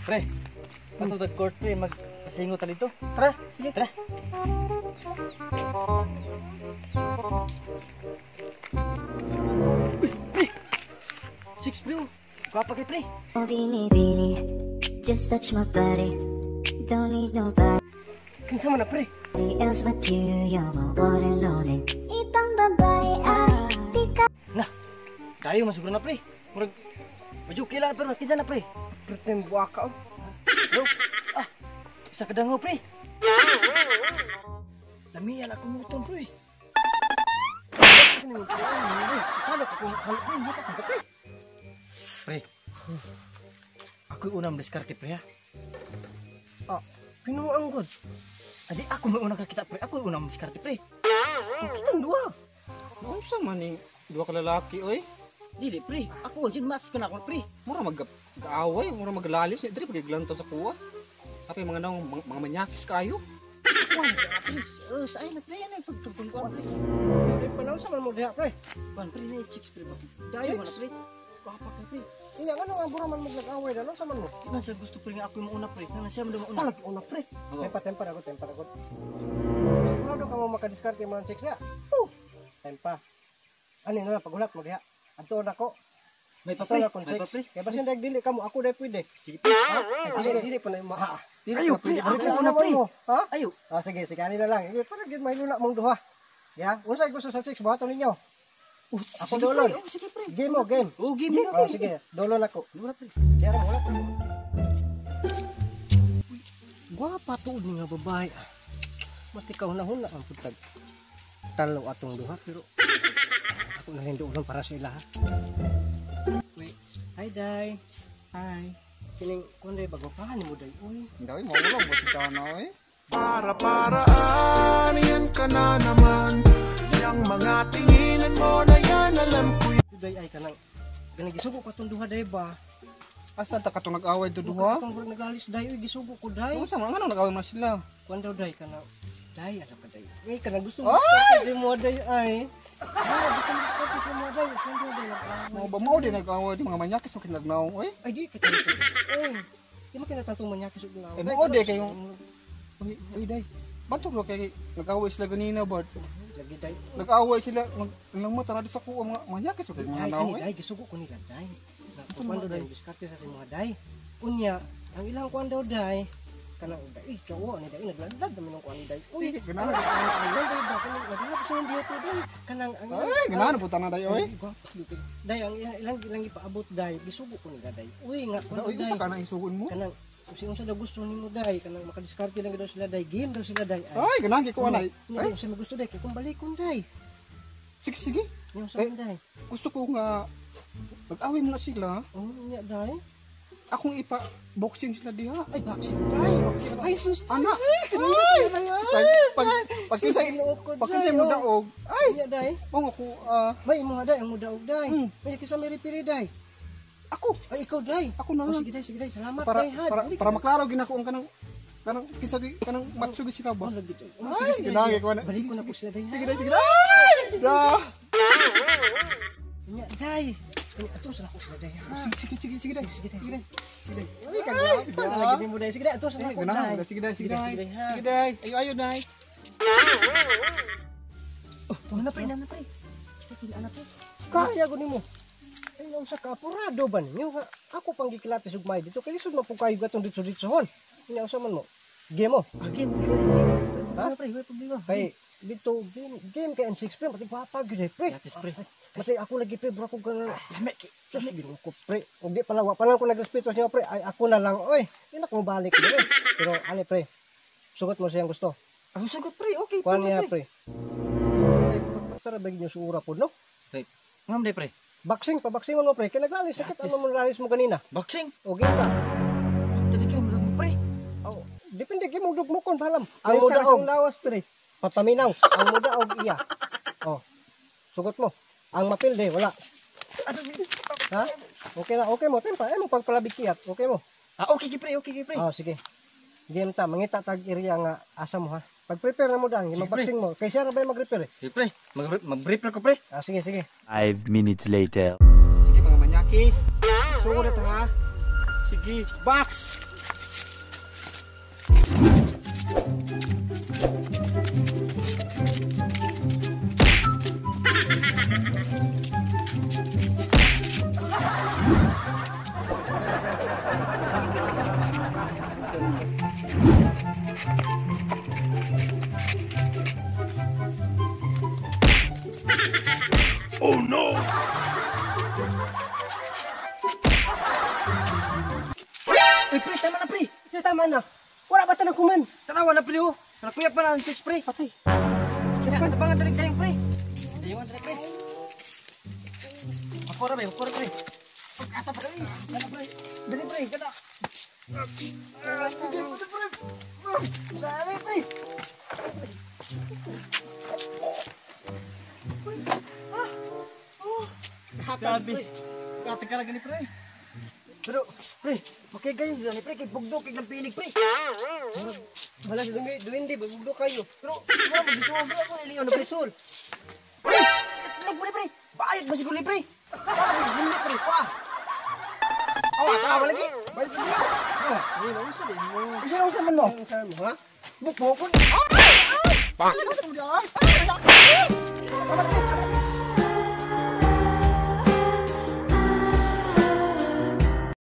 Pre, ato tag court pre, magpasingo ta dito. Tara, sige. Tara. Uy, pre. Six pre, oh. Gwapa kay pre. Oh, Bini, bini, just touch my body. Don't need nobody Kinsa man na pre? Else but you. You're my one and only. Ibang babae ay di ka Na. Dayo man siguro na pre. Murag medyo okay lang pero kinsa na pre? Pre, tem buaka oh. Yo. Ah, isa ka dangaw pre. Lamian ako muton pre. Ay, tagak ako halo pre, mata ko pre. Pre. Ako yung unang diskarte pre ha. Ah, pinuang god. Adi ako may unang kakita pre. Ako yung unang diskarte pre. Oh, kitang duha. Unsa man ning duha ka lalaki oy? Dili pre. Ako jud match ko na ako pre. Mura mag gaaway, mura maglalis ni diri pagiglantaw sa kuwa. Apay mga naong mga manyakis kayo. Kuan pre. Sa ay na pre ano pagtugtong ko pre. Di pa sa man mo diha pre. Kuan pre na chicks pre ba. Dayo man na pre. Gwapa ka pre. Inya ngano nga bura man mo nag-away da no sa man mo? Di man sa gusto pre nga ako yung mauna pre. Nang siya man daw mauna. Talag una pre. Oo. Tempa tempa na ko, tempa na ko. Sigurado ka mo makadiskarte mga chicks ya. Oh. Tempa. Ani na lang pagulat mo diha. Adto na ko. May pa Ato pre. na akong May pa chicks. pre. Kaya basin dag dili kamo ako dai pwede. Sige pre. Ha? Sige, dili pa na ma. Dili Ayo, pa pwede. pre, ako Dili una, pre. mo. Ha? Ayo. Ah, sige, sige, ani na lang. Sige, para gyud mahilula mong duha. Ya, unsay gusto sa chicks buhaton ninyo? Oh, Ako sige, dolon. pre. Oh, sige pre. Game mo, game. Oh, game na Oh, pre. sige, dolon ako. Wala pre. Diyan mo wala. Gwapa tuod ni nga babae. Matikaw na huna ang putag. Talo atong duha pero ako na rin doon para sa ila ha. Wait. Hi day. Hi. Kining kun day bago pa ni mo day. Uy. Daw mo wala mo kita na oy. Para-paraan, yan ka na naman. Yang mga tinginan mo na yan, alam ko Day ay kanang ganang gisugo ko atong duha day ba. Asa ta katong nag-away do duha? Katong murag naglalis day uy gisugo ko day. Unsa man ngano nag-away man sila? Kuan daw day kanang day ano ka day. Uy kanang gusto mo diskarte mo day ay. Ay, gusto mo diskarte sa mo day. Sa mo day nag-away. Mao ba mao din nag-away di mga manyakis mo kinagnaong oy? Ay, di kita nito. Uy, di mo kinatatong manyakis og naon. Eh, mao di kayo. Uy, uy day. Bantog ro kay nag-away sila ganina ba? Lagi day. Nag-away sila nag nang mata na di sa kuwa mga manyakis mo kay mga Day, naong ani oy. day, gisugo ko nila day. Na Asa kuan man daw day, day? diskarte sa mga day. Unya, ang ilang kuan daw day, kanang day, eh, kawa ni day, nagladlad naman ang kuan day. Uy, Sige, ganahan. ang ang day ba, kanang naghanap sa imong beauty day. Kanang ang Ay, ganahan po tanan day oy. Ay, gwapa gyud kay. Day, ang ilang ilang ipaabot day, gisugo ko nila day. Uy, nga kuan Uy, daw unsa day. ka na isugon mo? Kanang kung unsa daw gusto nimo day, kanang makadiskarte lang daw sila day, game daw sila day. Ay, Ay, ganahan kay kuha na. Ay, Ay, unsa may gusto day, kay kung balikon day. sige sige. Yung sa Eh. day. Gusto ko nga nag-away mo na sila. Oh, nya day. Akong ipa boxing sila diha. Ay, boxing day. Ay, sus, ana. Ay, pag pag pag kinsay pag kinsay mo daog. Ay, nya day. Mao ako ah, May imo day, ang mudaog day. Mm. May kisa may referee day. Ako, Ay, ikaw day. ako na Oh, lang. sige day, sige day. Salamat Para day ha. para Dili para ka- maklaro ginako ang kanang kanang kinsa gyud kanang matso gyud sila ba. Oh, lagi day. Oh, Ay, sige, sige. ganahan kay kuha na. Balik ko na po sila day. ha. Sige day, sige day. Da. Nya day. Nya ato sa ako sila day. Ha. Sige sige sige sige day. Sige day, Sige sige. day. Sige day. Uy, kagwapa na lagi mo day. Sige day, ato sa Sige, ako ganahan day. ko. Sige day, sige day. Sige day, ha. Sige day. Ayo ayo day. Oh, na pre, na pre. Teka, na pre. Kaya ko nimo. Ay, nausa ka apurado ba ninyo? Ha? Ako pang gikilatis ug may dito. Kay lisod man pud kayo gatong dito-ditsohon. Nya usa man mo. Game mo. Ah, game, game, game. Ha? Wala pre, wala problema. Kay dito game game kay M6 pre pati gwapa gyud eh, pre. Yatis pre. Mati ako lagi pre bro ko ganun. Lami kay. Sus ginoo ko pre. Ug di pala wa pa lang ko nagrespeto sa inyo pre. Ay ako na lang oy. Di na ko mobalik dire. Pero ani pre. Sugot mo siyang gusto. Ang sagot pre, okay. Kuan pre, niya pre. pre. Ay, tara ba gyud suura pod no? Ngam day pre. Boxing pa boxing mo pre. Kay naglalis sakit Yatis. ano mo lalis mo kanina. Boxing. Okay ba? Tadi kay mo pre. Oh, depende kay mong dugmokon balam. Ang Ang mudaog lawas pre. Papaminaw. Ang mudaog iya. Oh. Sugot mo. Ang mapilde wala. Ha? Okay na, okay mo. Tempa, ay mo pagpalabig kiyat. Okay mo. Ah, okay kay pre, okay kay pre. Oh, sige. Game ta, mangita tag area nga asa mo ha. Pag-prepare na mo dang, Sige, magboxing mo. Kay siya ra ba yung mag-prepare? Sige pre, mag-brief na ko pre. Ah, sige, sige. 5 minutes later. Sige mga manyakis. Sugod na ha. Sige, box. Uy, pre, tama na, pre. Sa tama na. Wala ba tanang kuman? Tanawa na, pre, oh. Nakuyap pa na ang chicks, pre. Patay. Kaya, tabangan tanig tayong, pre. Ayun, tanig, pre. Ako ra, pre. Ako ra, pre. Pag-asa pa kami. Dali, pre. Dali, pre. Ganda. Sige, pre, pre. Dali, pre. Grabe. Katag ka lang pre. Pero, pre, makigayon sila ni pre, kay bugdok, kay lampinig, pre. Wala sa duwende, bugdo kayo. Pero, wala mag-isol, pre, ako niliyon na pre. Sol. Pre, itlog pre, pre. Bayad mo siguro ni pre. Wala mo gumit, pre. Wah. Awa, tanawa lagi. Bayad sa siya. Oh, ayun, unsa din mo. Usa na usa man mo. Ang mo, ha? Bukbukon. Ay! Ay! Ay! Ay! Ay!